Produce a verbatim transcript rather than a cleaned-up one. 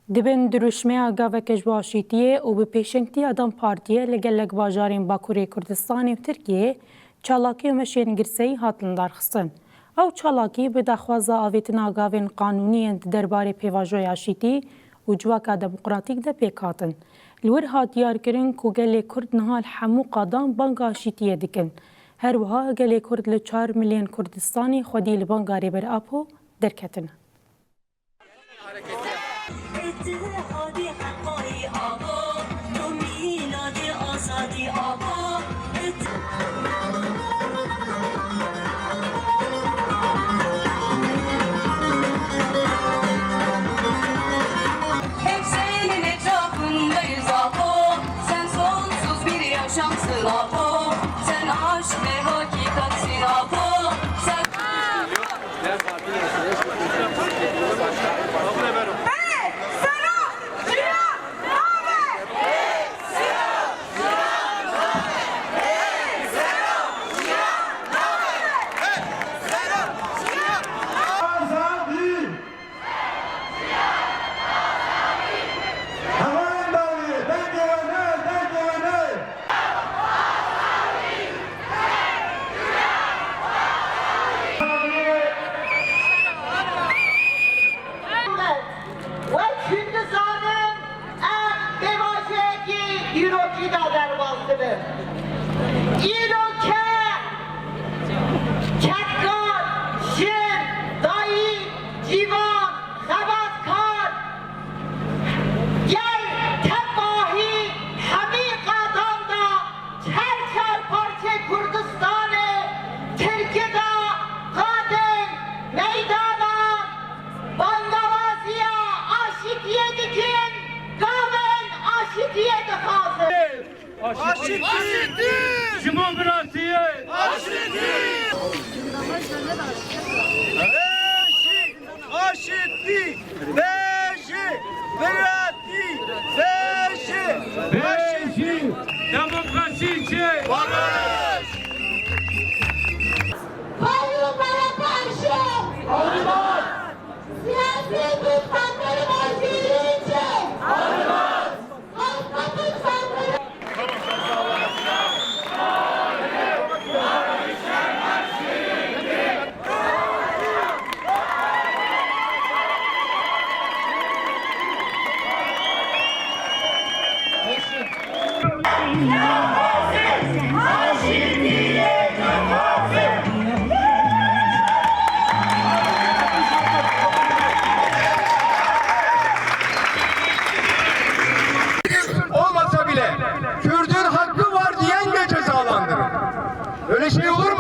Di bin dirûşmeya gaveke ji bo aşîtiyê û bi pêşengtiya DEM Partiyê li gelek bajarên Bakurê Kurdistanê û Tirkiyeyê çalakî û meşên girseyî hatin darxistin. Ew çalakî bi daxwaza avêtina gavên qanûnî yên di derbarê pêvajoya aşîtî û civaka demokratîk de pêk hatin. Li wir hat diyarkirin ku gelê Kurd niha li hemû qadan banga aşîtiyê dikin. Her wiha gelê Kurd li çar milên Kurdistanê xwedî li banga Rêber Apo derketine. Îttihadî heqayî ava, tu mîladî azadî ava. Hep senin etrafındayız Apo, sen sonsuz bir yaşamsın Apo, sen aşk ve hakikatsin Apo, sen Hevalên dawiyê, dengê we ne, dengê we ne. Wek hûn dizanin, em pêvajoyekî dîrokî de derbas dibin. Îro ke kedkar, jin, dayik, ciwan, xebatkar, gel tevahî hemî qadan de çar çar parçê Kurdistanê, Tirkî de qadên meydanan bangewaziya aşîtiyê dikin, gavên aşîtiyê dixwazin. Aşîtî! Demokrasiyê! Aşîtî! Aşîtî! Bêjî! Biratî! Bêjî! Bêjî! Demokrasî çi? Barış! Fayda para karşı! Olmaz! Siyasi diktatörü başlığıyla için! Olmaz! Halka diktatörü Olmasa bile Kürdün hakkı var diyen de cezalandırın. Öyle şey olur